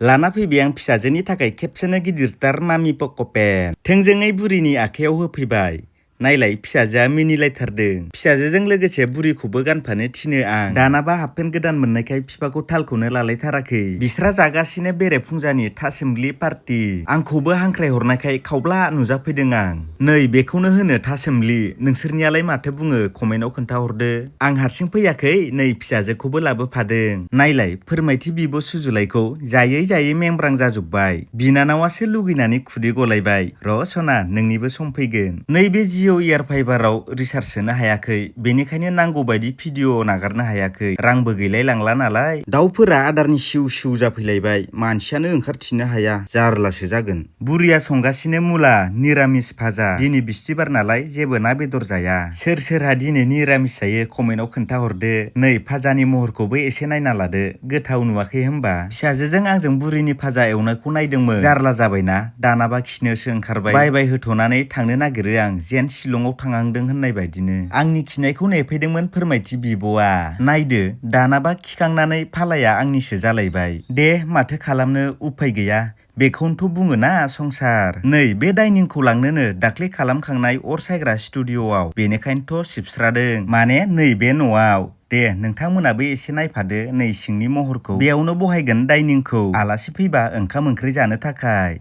लाना फैबाय आं फिसाजोनि थाखाय खेबसेनो गिदिरथार मामि पक'पेन। थोंजोङै बुरिनि आखायाव होफैबाय। नायलाय फिसाजोआ मिनिलायथारदों। फिसाजोजों लोगोसे बुरिखौबो गानफानो थिनो आं। दानाबा हाफपेन्ट गोदान मोननायखाय फिफाखौ थालखौनो लालायथाराखै। बिस्रा जागासिनो बेरेफुंजानि थासोमलि पार्टि। आंखौबो हांख्रायहरनायखाय खावब्ला नुजाफैदों आं। नै बेखौनो होनो थासोमलि। नोंसोरनियालाय माथो बुङो कमेन्टआव खोन्थाहरदो। आं हारसिं फैयाखै, नै फिसाजोखौबो लाबोफादों। नायलाय फोरमायथि बिब' सुजुलायखौ जायै जायै मेंब्रां जाजोब्बाय। बिनानावासो लुगैनानै खुदै गलायबाय। र' सना नोंनिबो सम फैगोन। नैबे जिअ' इयार फाइबाराव रिसार्ज सोनो हायाखै, बेनिखायनो नांगौ बायदि भिडिअ नागारनो हायाखै। रांबो गैलाय लांला नालाय। दाउफोरा आदारनि सिउ सिउ जाफैलायबाय। मानसियानो ओंखारथिनो हाया, जारलासो जागोन। बुरिया संगासिनो मुला निरामिस भाजा। दिनै बिस्थिबार नालाय जेबो ना बेदर जाया। सोर सोरहा दिनै निरामिस जायो कमेन्टआव खोन्थाहरदो। नै भाजानि महरखौबो एसे नायना लादो, गोथाव नुवाखै होमबा? फिसाजोजों आंजों बुरिनि भाजा एवनायखौ नायदोंमोन। जारला जाबायना, दानाबा खिनोसो ओंखारबाय। बाय बाय होथ'नानै थांनो नागिरो आं, जेन शिलंआव थांहांदों होननाय बायदिनो। आंनि खिनायखौ नेफैदोंमोन फोरमायथि बिब'आ। नायदो दानाबा खिखांनानै फालाया आंनिसो जालायबाय। दे माथो खालामनो उफाय गैया। बेखौनोथ' बुङोना संसार। नै बे डाइनिंखौ लांनोनो दाख्लै खालामखांनाय अर सायग्रा स्टुडिअ'आव, बेनिखायनोथ' सिबस्रादों। माने नै बे न'आव। दे नोंथांमोनाबो एसे नायफादो नै सिंनि महरखौ। बेयावनो बहायगोन डाइनिंखौ, आलासि फैबा ओंखाम ओंख्रि जानो थाखाय।